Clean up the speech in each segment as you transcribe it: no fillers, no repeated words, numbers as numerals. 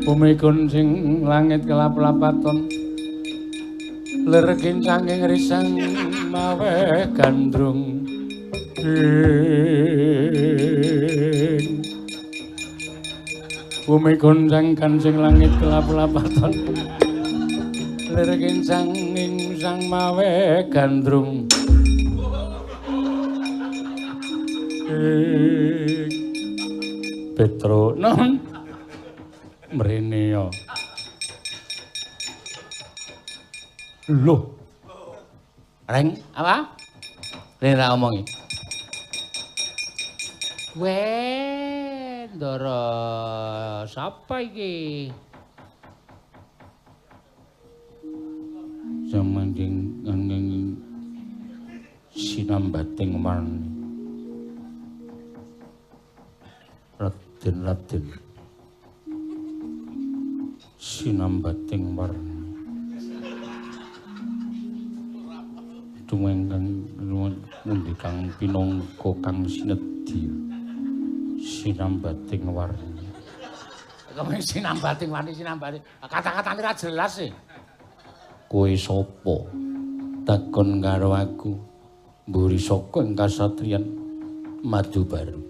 Bumi kuncing langit kelap-lapaton lir kincanging risang mawe gandrung bumi goncang kancing langit kelap-lapaton lir kincanging sang mawe gandrung Petro non mrene ya. Loh. Reng apa? Rene tak omongi. Weh, Ndara sapa iki? Samanding angin sinambating marni. Raden-raden sinambating warni tumengkang pundi kang pinangka kang sinedya sinambating warni. Kok sinambating warni sinambating kata-katane ra jelas e. Kowe sapa? Takon karo aku mburi saka ing kasatriyan Madubaru.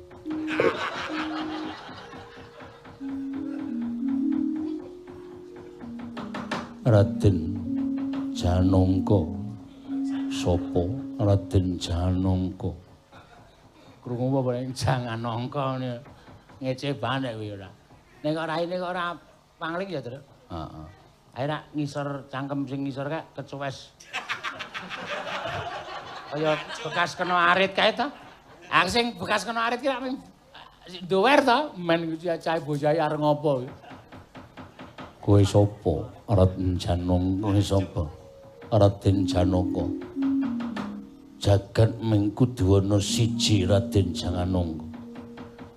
Raden Janangka. Sapa Raden Janangka? Krungu apa ning Janganangka ngene. Ngece banget kuwi ora. Nek kok raine kok ora pangling ya, Tru? Heeh. Ae rak ngisor cangkem sing ngisor kae kecuwes. Kaya bekas kena arit kae to. Ah sing bekas kena arit ki rak ndower to, men cahe bocah arep ngopo kuwi. Kowe sapa? Raden Janangka sapa? Raden Janaka. Jagat ming kudu ana siji Raden Janganangka.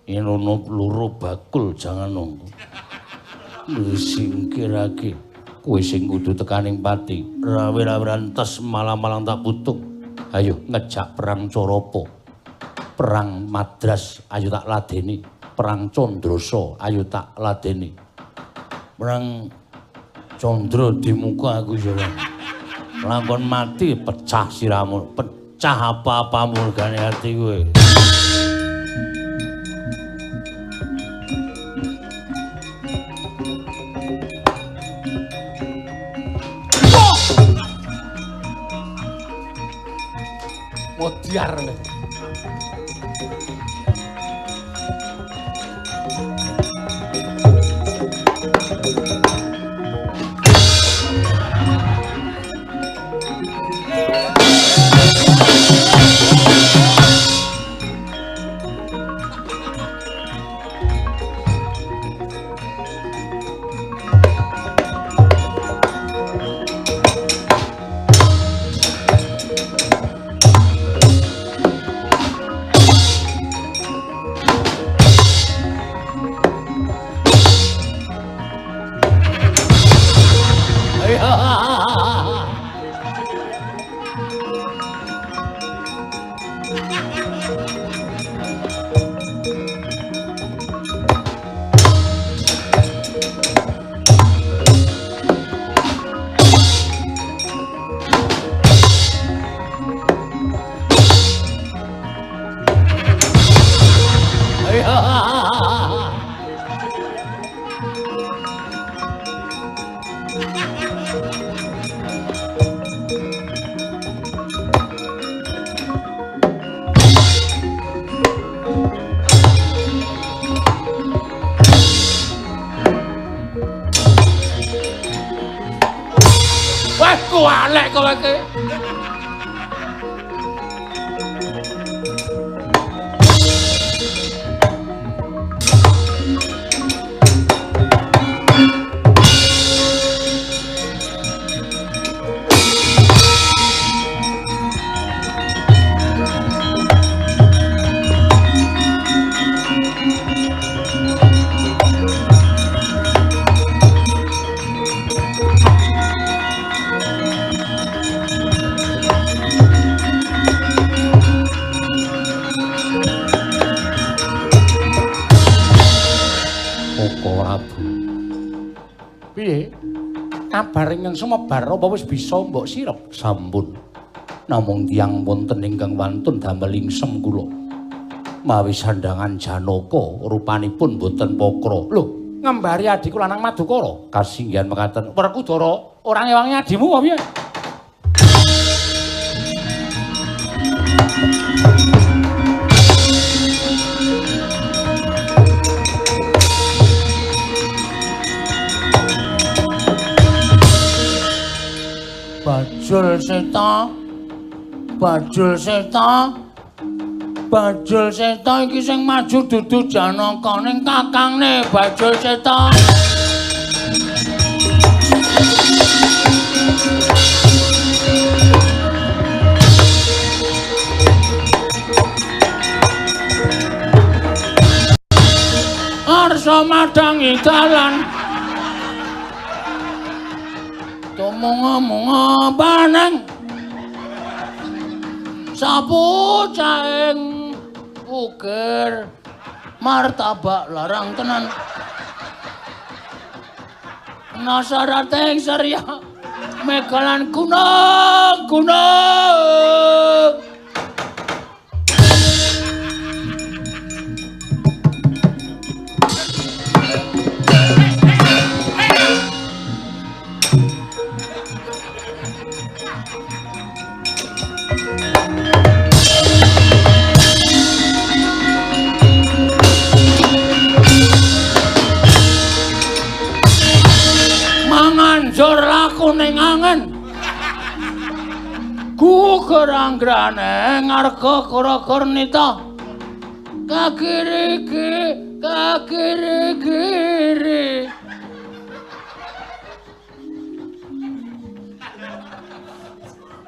Yen ana loro bakul Janganangka. Singkirake kowe sing kudu tekaning pati. Rawe-rawe tes malang-malang tak putung. Ayo ngejak perang Carapa. Perang Madras ayo tak ladeni. Perang Candrasa ayo tak ladeni. Perang Candra di muka aku ya. Lakon mati pecah siramu, pecah apa-apamu regane ati kowe. Modiar. Kualek kowe iki. Piye? Kabar ingkang sumebar apa wis bisa mbok sirep? Sampun. Namung tiyang wonten ingkang wantun damel ingsem kula. Mawi sandhangan Janaka rupanipun boten pokra. Lho, ngembari adhiku lanang Madukara. Kasinggihan mekaten. Werkudara, ora ngewangi adhimu apa piye? Bajul Seta, Bajul Seta, Bajul Seta iki sing maju dudu Janaka ning kakangne Bajul Seta. Arsa madangi dalan. Tumunga-munga paneng sapu caing ukir martabak larang tenan nasarating surya megalan gunung gunung. Manganjur laku ning angen gugur anggrane ngarga kura-kurnita kakiri kakiri kiri.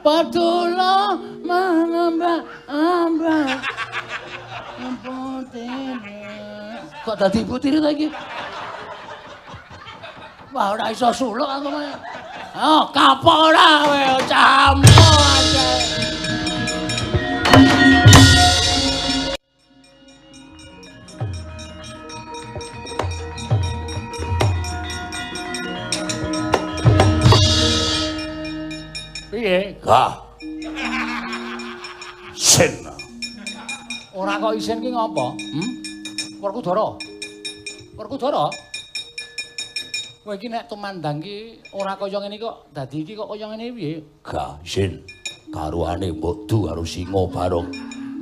Padula mangamba-amba kok dadi ibu tiri ta iki? Wah, ora iso suluk aku mah. Oh, kapok ora kowe campo aja. Piye? Gah. Isin. Ora kok isin ki ngopo? Hmm? Werkudara. Werkudara. Kowe iki nek tumandang ki ora kaya ngene kok dadi iki kok kaya ngene piye? Gah, isin. Karuane mbok du karo singa barong.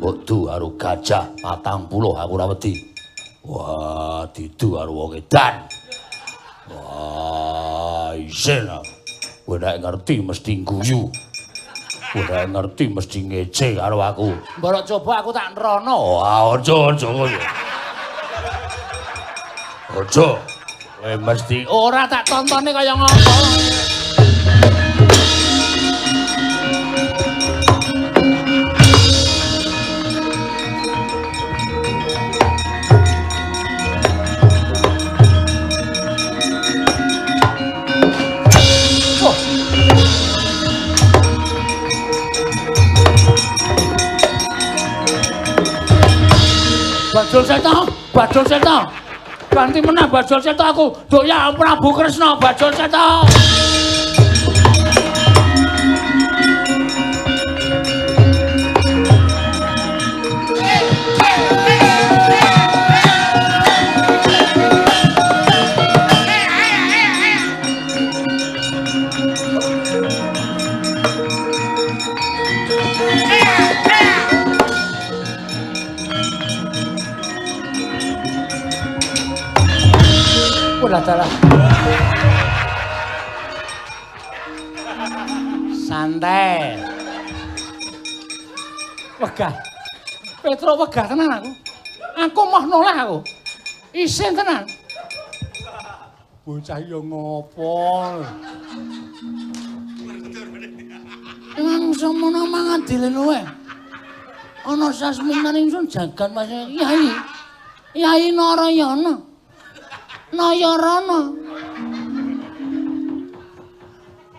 Mbok du karo gajah 40 aku ora wedi. Wah, didu karo wong edan. Wah, isin. Kowe nek ngerti mesti guyu. Kowe nek ngerti mesti ngece karo aku. Mbok coba aku tak nrono. Wah, aja aja kowe. Aja. Kowe mesti ora tak tontone kaya ngopo. Oh. Bajul Seta, Bajul Seta. Ganti meneh Bajul Seta aku. Doya Prabu Kresna Bajul Seta. Dalah. Santai. Wegah. Petro wegah tenan aku. Aku moh noleh aku. Isin tenan. Bocah yo ngopo? Emang semono mangan dilene wae. Ana sasminan ingsun jagan Mas Yai. Yai Narayana. Nayarana.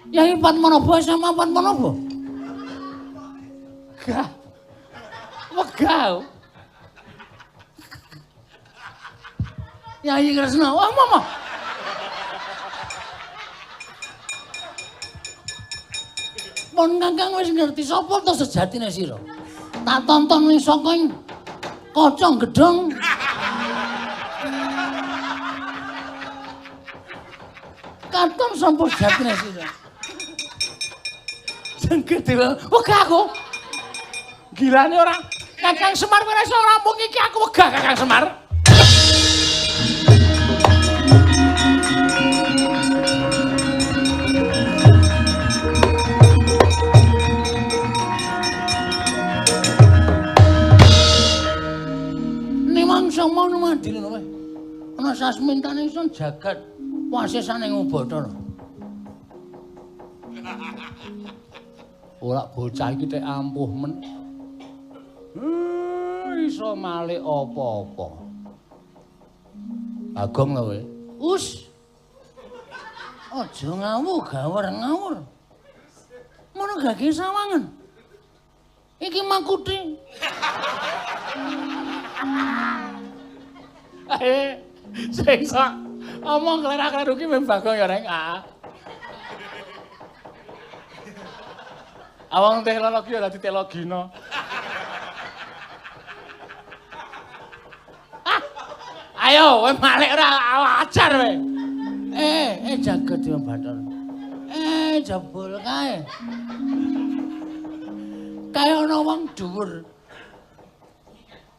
Yai Padmanabha sama Padmanabha. Gah. Wegah. Yai Kresna, wah mama. Pun Kakang wis ngerti sapa to sejatine sira. Tak tonton wis saka kaca gedhong. Katon sapa sejatine sira. Jengget dewa. Wegah aku. Gilane ora. Kakang Semar ora iso rampung iki aku wegah Kakang Semar. Semono mandiri kowe. Ana sasmintane ingsun jagat wasesane Bathara. Ora bocah iki tek ampuh men. Iso malik apa-apa. Bagong lho kowe. Us. Aja ngawur gawur ngawur. Mono gage sawangan. Iki makuti. Sing sok omong klerak-kleru ki mung Bagong ya reng. Awang teknologi ya dadi telogina. Ayo kowe malik ora ajar kowe. Jaga Dewa Bathara. Jebul kae. Kae ana wong dhuwur.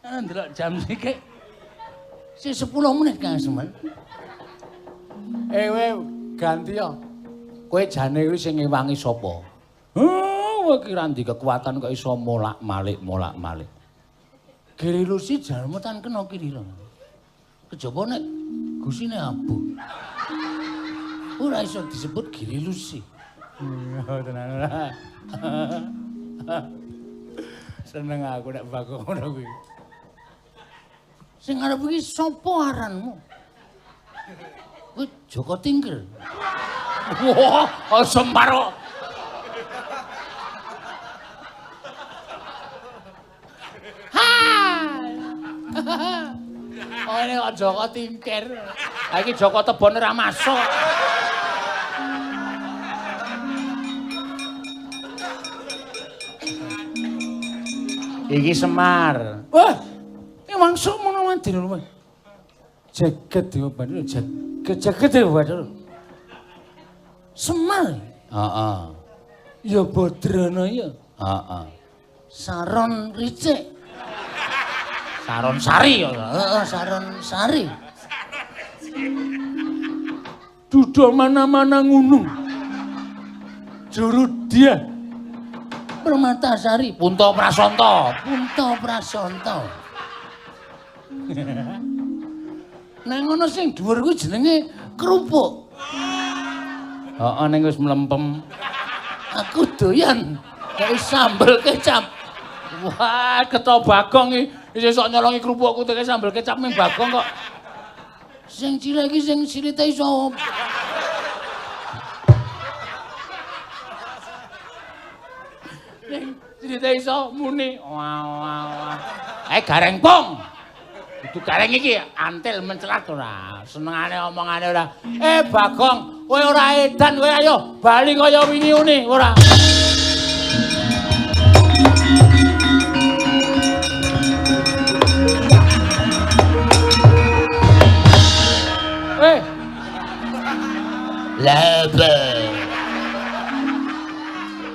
Ndelok jam sithik. Si 10 menit Kang Semar. Kowe ganti ya. Kowe jane kuwi sing ngewangi sapa? Kowe ki ra ndek kekuatan kok iso molak-malik molak-malik. Giri Lusi jalma tan kena kirira. Kejaba nek gusine abuh. Ora iso disebut Giri Lusi. Tenan ora. Seneng aku nek Bagong ngono kuwi. Sing arep iki sapa aranmu? Kuwi Joko Tingkir. Wah, Semar kok. Ha! Oh, ini kok Joko Tingkir. Ha iki Joko Tebon ora masuk. Iki Semar. Wah, iki langsung ngono mandiri kowe. Jagat Dewa Bathara, jagat jagat Dewa Bathara. Semar. Heeh. Ya Badrana ya. Heeh. Saron Ricik. Saron Sari ya. Heeh, Saron Sari. Duda mana-mana ngunung. Juru dia. Permatasari, Punta Prasanta, Punta Prasanta. Nang ngono sing dhuwur kuwi jenenge kerupuk. Heeh, ning wis mlempem. Aku doyan kaya sambel kecap. Wah, keto Bagong iki isih sok nyolongi kerupukku teke sambel kecap ning Bagong kok. Sing cilik iki sing silite iso. Sing silite iso muni. Wah wah wah. Gareng pong. Kudu gareng iki antil mencelat ora. Senengane omongane ora. Bagong, kowe ora edan kowe ayo bali kaya wingi uni ora. Lha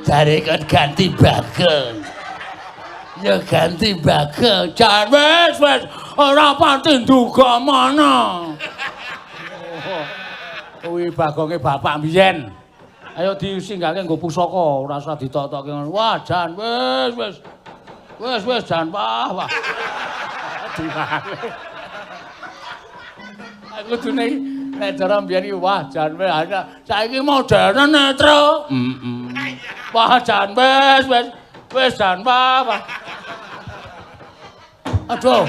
jare kon ganti Bagong. Ya ganti Bagong. Jan wis wis ora pati nduga mana. Kuwi Bagonge bapak mbiyen. Ayo disinggahke nggo pusaka, ora usah ditok-tokke ngono. Wah, jan wis wis. Wis wis jan wah wah. Aku kudune nek cara mbiyen iki wah jan wis saiki modern netro. Heeh. Wah jan wis wis wis jan wah wah. Aduh.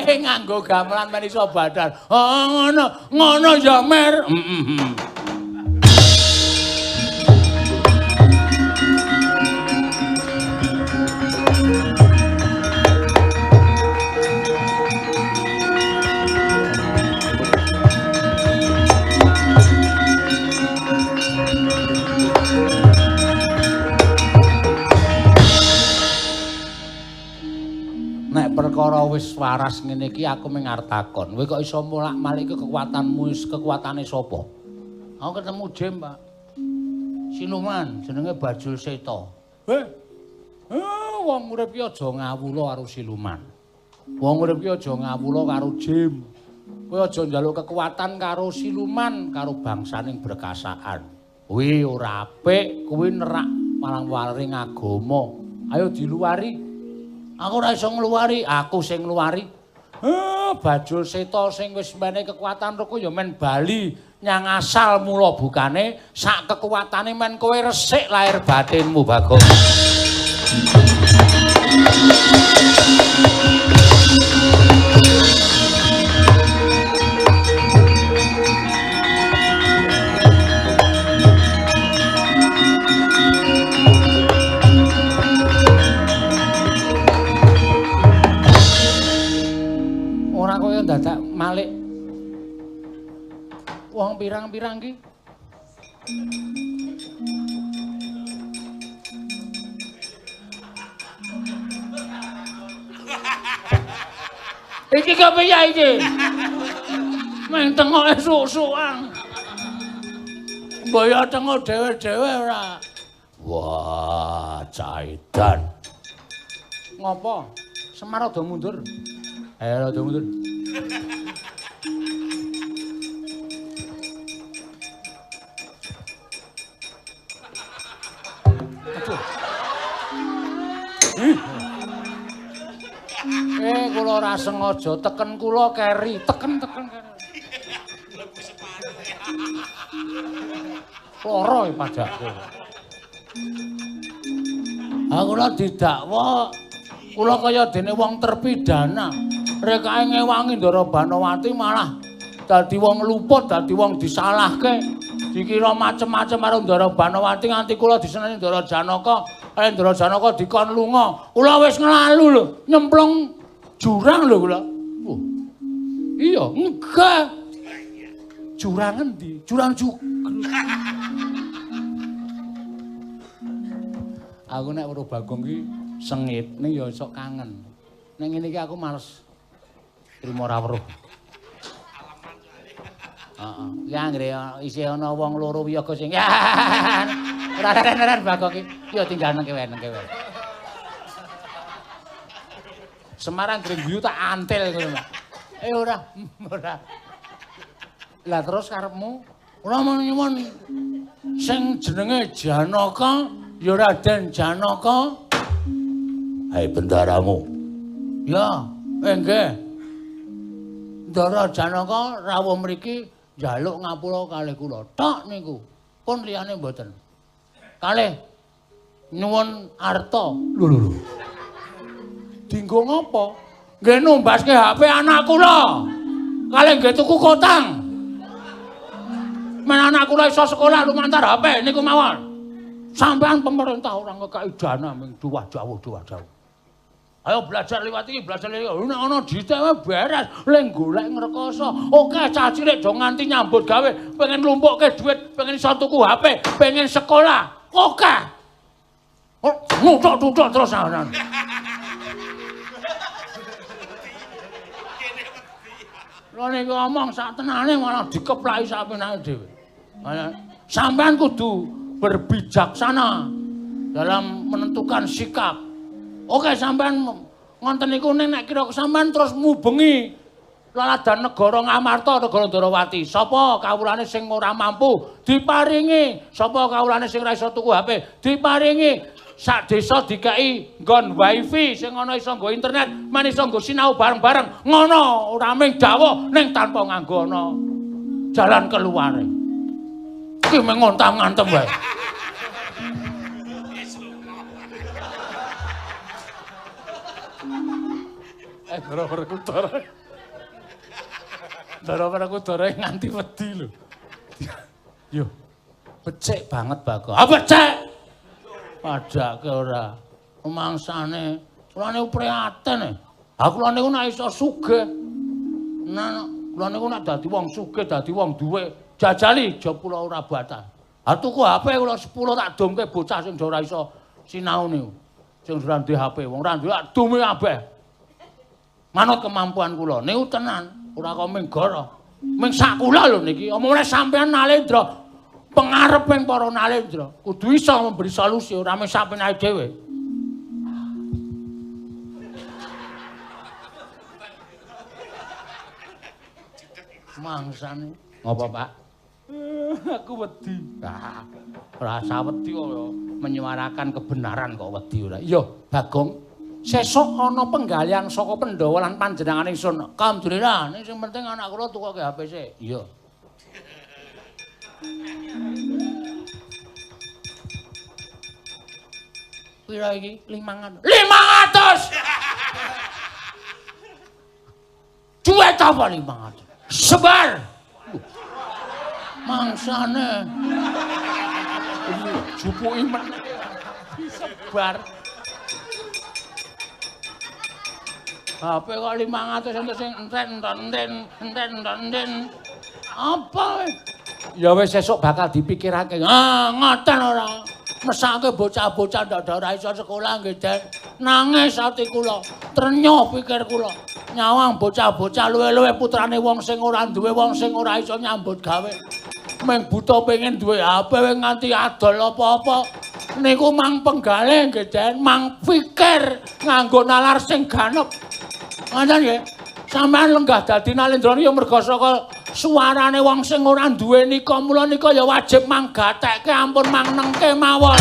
Nganggo gamelan men iso badal. Oh ngono, ngono ya Mer. Heeh. Perkara wis waras ngene iki aku mung arep takon. Kowe kok iso molak-malik kekuatanmu, kekuatane sapa? Aku ketemu Jim, Pak. Siluman jenenge Bajul Seta. Wong urip ki aja ngawula karo siluman. Wong urip ki aja ngawula karo Jim. Kowe aja njaluk kekuatan karo siluman, karo bangsaning berkasaan. Kuwi ora apik, kuwi nerak malang waring agama. Ayo diluwari. Aku ora iso ngluwari, aku sing ngluwari. Bajul Seta sing wis menehi kekuatan ruku ya men bali nyang asal mula bukane sak kekuatane men kowe resik lahir batinmu, Bagong. Ora kaya dadak malik wong pirang-pirang ki. Iki kepiye iki? Meng tengoke suk-sukan. Mbaya tengok dhewe-dhewe ora. Wah, caidan. Ngopo? Semar rada mundur. Ayo rada mundur. Aduh. Kula ora sengaja teken kula keri, teken-teken keri. Lara e pajakku. Ha kula didakwa kula kaya dene wong terpidana. Rekake ngewangi Ndara Banowati malah dadi wong luput, dadi wong disalahke. Dikira macem-macem karo Ndara Banowati nganti kula diseneni Ndara Janaka, karo Ndara Janaka dikon lunga. Kula wis nglalu lho, nyemplung jurang lho kula. Oh. Iya, enggak. Jurang endi? Jurang jugruk. Aku nek weruh Bagong ki sengit ning ya iso kangen. Nek ngene iki aku males. Trimo ora weruh. Heeh. Ya anggere isih ana wong loro wiyaga sing ora ren-ren Bagong ki. Ya tinggal nang kewe nang kewe. Semarang anggere guyu tak antil ngono. Ora, ora. Lah terus karepmu? Ora nyuwun sing jenenge Janaka ya Raden Janaka. Hai bendaramu. Ya, nggih. Ndara Janaka rawuh mriki njaluk ngapura kalih kula. Tok niku. Pun liyane mboten. Kalih nyuwun arta. Lho lho lho. Dinggo ngopo? Nggih numbaske HP anak kula. Kalih nggih tuku kotang. Men anak kula iso sekolah lumantar HP niku mawon. Sampean pemerintah ora ngekeki dana ming duwah jauh duwah jauh. Ayo belajar liwat iki, belajar liwat iki. Nek ana dite beres, le golek ngrekoso. Oke, cah cilik do nganti nyambut gawe, pengen lumpukke dhuwit, pengen iso tuku HP, pengen sekolah. Oke. Oh, ngutuk-tutuk terus anan. Lha nek ngomong sak tenane malah dikeplaki sak penake dhewe. Sampean kudu berbijaksana dalam menentukan sikap. Oke, sampean ngonten niku nek kira sampean terus mubengi laladan negara Ngamarta, negara Ndorowati. Sapa kawulane sing ora mampu diparingi, sapa kawulane sing ora iso tuku HP diparingi. Sak desa dikeki nggon wifi sing ana iso nggo internet, men iso nggo sinau bareng-bareng. Ngono, ora mung dawuh ning tanpa nganggo ana jalan keluare. Iki mung ngontam-ngantem wae. Ndara Werkudara. Ndara Werkudara nganti wedi lho. Yo, becik banget Bagong. Ah becik. Padake ora. Mangsane kula niku prihatin. Ha kula niku nek iso sugih. Nah, kula niku nek dadi wong sugih, dadi wong duwe, jajali job kula ora batal. Ha tuku HP kula 10 tak domke bocah sing ora iso sinau niku. Sing ora duwe HP, wong ora duwe tak dome kabeh. Manut kemampuan kula niku tenan, ora kok ming goro. Ming sak kula lho niki, omongane sampean Nalendra, pengareping para Nalendra, kudu iso memberi solusi ora mung sak penake dhewe. Mangsane. Ngopo, Pak? Aku wedi. Ah, rasa wedi kok menyuarakan kebenaran kok wedi ora. Iya, Bagong. Sesuk ana penggalian saka Pandhawa lan panjenengan ingsun. Alhamdulillah, ning sing penting anak kula tukoke HP sik. Iya. Pira iki? 500. 500. Duit apa 500? Sebar. Mangsane. Jupuki meneh disebar. HP kok 500 entuk sing enten. Apa? Ya wis sesuk bakal dipikirake. Ah, ngoten ora. Mesake bocah-bocah ndak ora iso sekolah nggih, Den. Nangis ati kula, trenyo pikir kula. Nyawang bocah-bocah luwe-luwe putrane wong sing ora duwe, wong sing ora iso nyambut gawe. Meng buta pengen duwe HP nganti adol apa-apa. Niku mang penggalih nggih, Den, mang pikir nganggo nalar sing ganep. Ngoten nggih. Sampeyan lenggah dadi Nalendra ya merga saka suarane wong sing ora duwe nika, mula nika ya wajib manggatekke ampun mangnengke mawon.